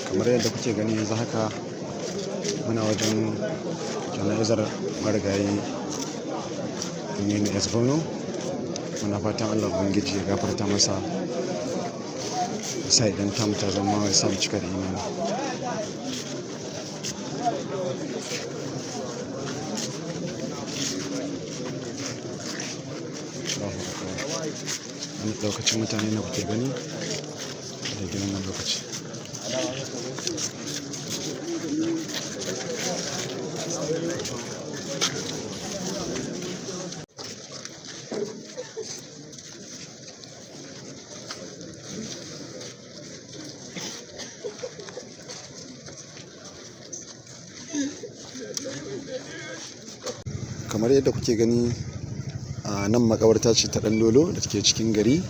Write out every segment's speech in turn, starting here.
Kamar yadda kuke gani yanzu haka muna wajen jana'izar marigayi Aminu S. Bono. Muna fatan Allah Ubangiji ya gafarta masa, ya sa idan tamu ta zama ya sa mu cika da imani. Allahu Akbar. Wani ɗaukacin mutane ne kuke gani a daidai wannan lokaci. Kamar yadda kuke gani a nan makabarta ce ta Ɗan Lolo da take cikin gari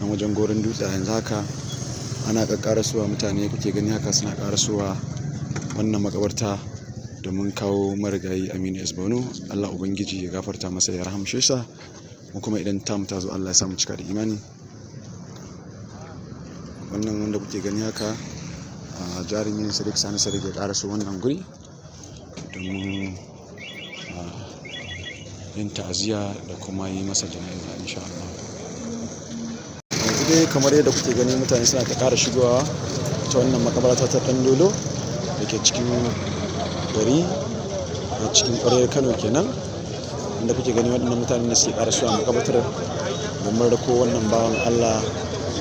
nan wajen Goron Dutse. A yanzu haka ana ƙaƙƙarasowa, mutane kuke gani haka suna ƙarasowa wannan makabarta domin kawo marigayi Aminu S. Bono. Allah Ubangiji ya gafarta masa, ya rahamshe sa, mu kuma idan tamu ta zo Allah ya sa mu cika da imani. Wannan wanda kuke gani haka a jarumin Sadiq Sani Sadiq ya ƙaraso wannan guri domin yin ta'aziyya da kuma yi masa jana'iza insha Allah. Yanzu dai kamar yadda kuke gani mutane suna ta ƙara shigowa ta wannan makabarta ta Ɗan Lolo da ke cikin gari a cikin ƙwaryar Kano kenan, inda kuke gani waɗannan mutane ne suke ƙarasowa makabartar domin rako wannan bawan Allah,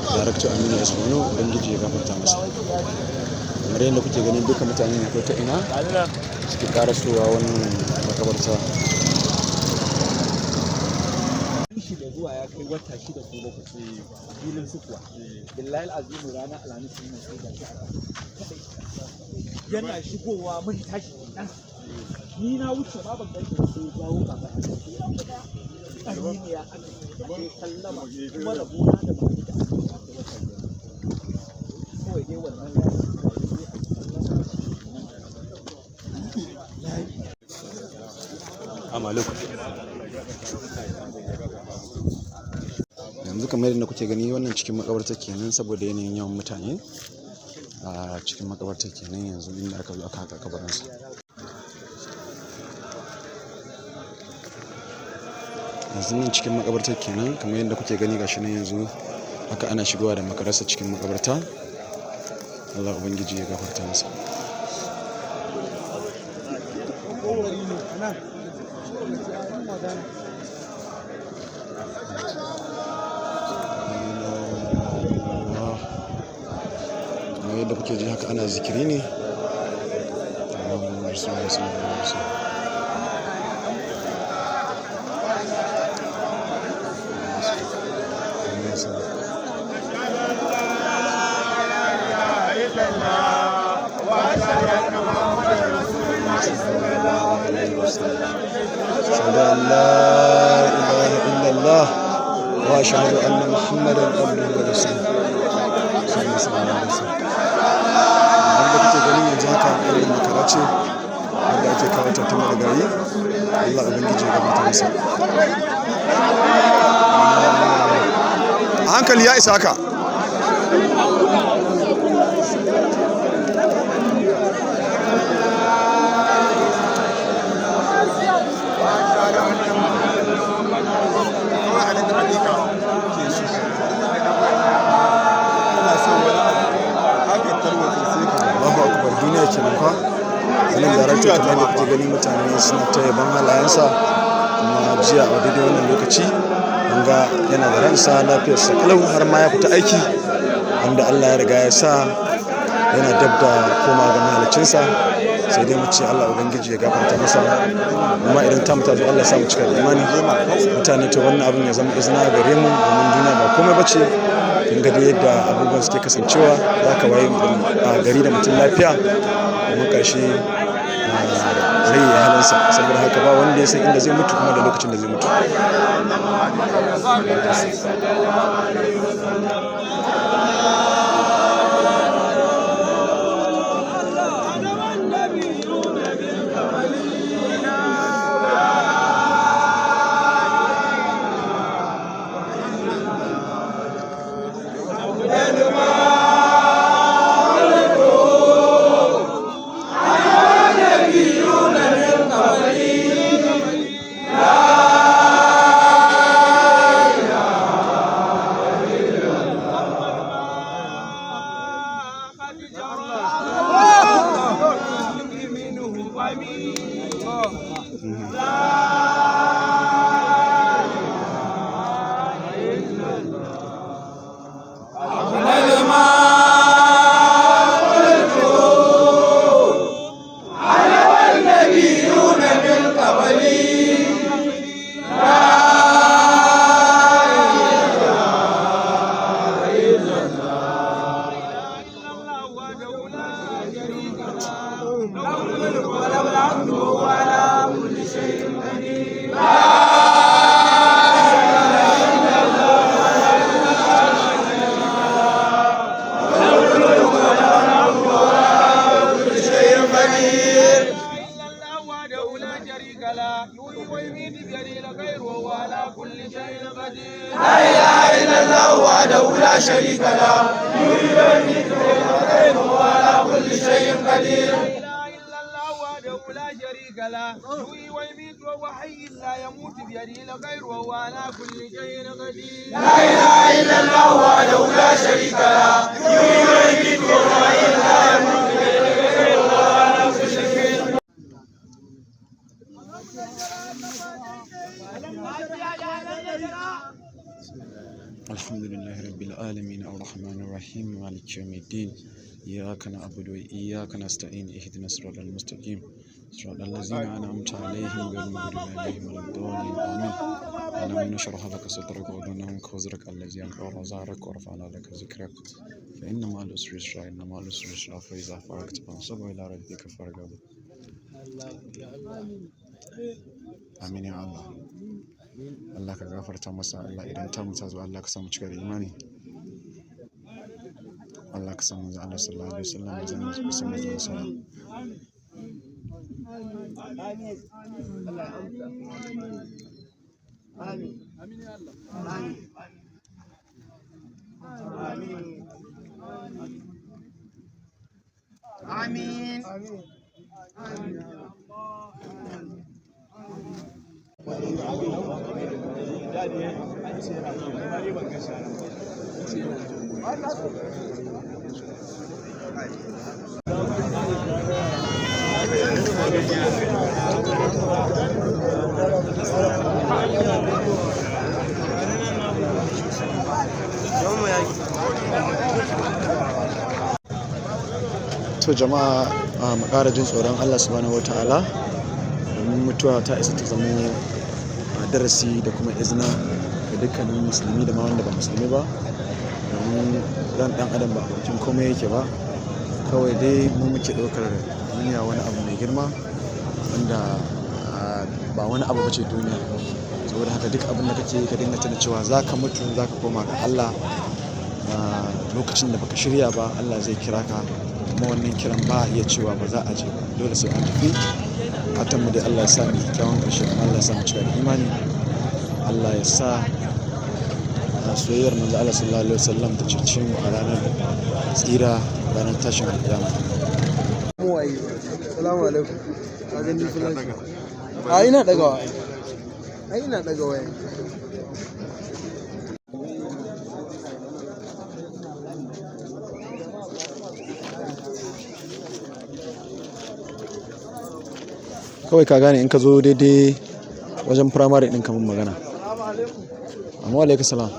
Darakta Aminu S. Bono. Ubangiji ya gafarta masa. Kamar yadda kuke gani duka mutane ne ko ta ina suke ƙarasowa wannan makabarta. Shi da zuwa ya kai wata 6 ko 7 filin sukuwa. Billahi azimu, ranar Alhamis ne sai ga shi yana shigowa, mun tashi nan, ni na wuce ma ban gaishe, sai ya jawo kafa aminiya aka sai sallama, kuma rabona da ba da aka wata 5 kawai dai wannan ya sallama shi. Amaluk. Yanzu kamar yadda kuke gani wannan cikin makabartar kenan, saboda yanayin yawan mutane a cikin makabartar kenan yanzu inda aka zo aka haƙa kabarinsa. Yanzu nan cikin makabartar kenan, kamar yadda kuke gani gashi nan yanzu haka ana shigowa da makararsa cikin makabarta. Allah Ubangiji ya gafarta masa. Allah. Kamar yadda kuke ji haka ana zikiri ne. Allahumma salli ala sayyidina Muhammad. أشهد أن لا إله إلا الله وأشهد أن محمدا عبده ورسوله صلى الله عليه وسلم. Wanda kuke gani yanzu haka irin makara ce wanda ake kawo ta marigayi. Allah Ubangiji ya gafarta masa. A hankali, ya isa haka. Allahu Akbar, duniya kenan fa. Wannan darakta, kamar da kuke gani mutane suna ta yaban halayensa, kuma jiya a daidai wannan lokaci an ga yana da ransa, lafiyarsa kalau, har ma ya fita aiki, wanda Allah ya riga ya sa yana dab da koma ga mahaliccinsa. Sai dai mu ce Allah Ubangiji ya gafarta masa, amma idan ta mutu Allah ya sa mu cika da imani. Mutane, to wannan abin ya zama izina gare mu, domin duniya ba komai bace. Kun ga dai yadda abubuwan suke kasancewa, za ka waye a gari da mutum lafiya, kuma ƙarshe rai ya halinsa. Saboda haka ba wanda ya san inda zai mutu kuma da lokacin da zai mutu. الحمد لله رب العالمين الرحمن الرحيم مالك يوم الدين إياك نعبد وإياك نستعين اهدنا الصراط المستقيم صراط الذين أنعمت عليهم غير المغضوب عليهم ولا الضالين آمين. ألم نشرح لك صدرك ووضعنا عنك وزرك الذي أنقض ظهرك ورفعنا لك ذكرك فإن مع العسر يسرا إن مع العسر يسرا فإذا فرغت فانصب إلى ربك فارغب. Amin ya Allah. Allah ka gafarta masa, Allah idan ta mutu zo Allah ka samu cika da imani. Allah ka samu manzo Allah sallallahu alaihi wasallam ya zama kusan manzon sa. To jama'a, mu ƙara jin tsoron Allah subhanahu wataala domin mutuwa ta isa ta zamo darasi da kuma izina ga dukkanin musulmi da ma wanda ba musulmi ba, domin ran ɗan adam ba a bakin komai yake ba. Kawai dai mu muke ɗaukar duniya wani abu mai girma wanda ba wani abu bace duniya. Saboda haka duk abin da kake yi ka dinga tuna cewa za ka mutu, za ka koma ga Allah. Lokacin da baka shirya ba Allah zai kira ka, kuma wannan kiran ba a iya cewa ba za a je ba, dole sai an tafi. Fatan mu dai Allah ya sa mu kyakkyawan ƙarshe kuma Allah ya sa mu cika da imani. Allah ya sa soyayyar manzo Allah sallallahu alaihi wasallam ta cece mu a ranar tsira, ranar tashin alƙiyama. Mu waye. Salamu alaikum. Ka gani fulashi. A ina ɗagawa ai. Ai ina ɗaga waya. Kawai ka gane in ka zo daidai wajen firamare ɗin ka mun magana. Amma alaikum salam.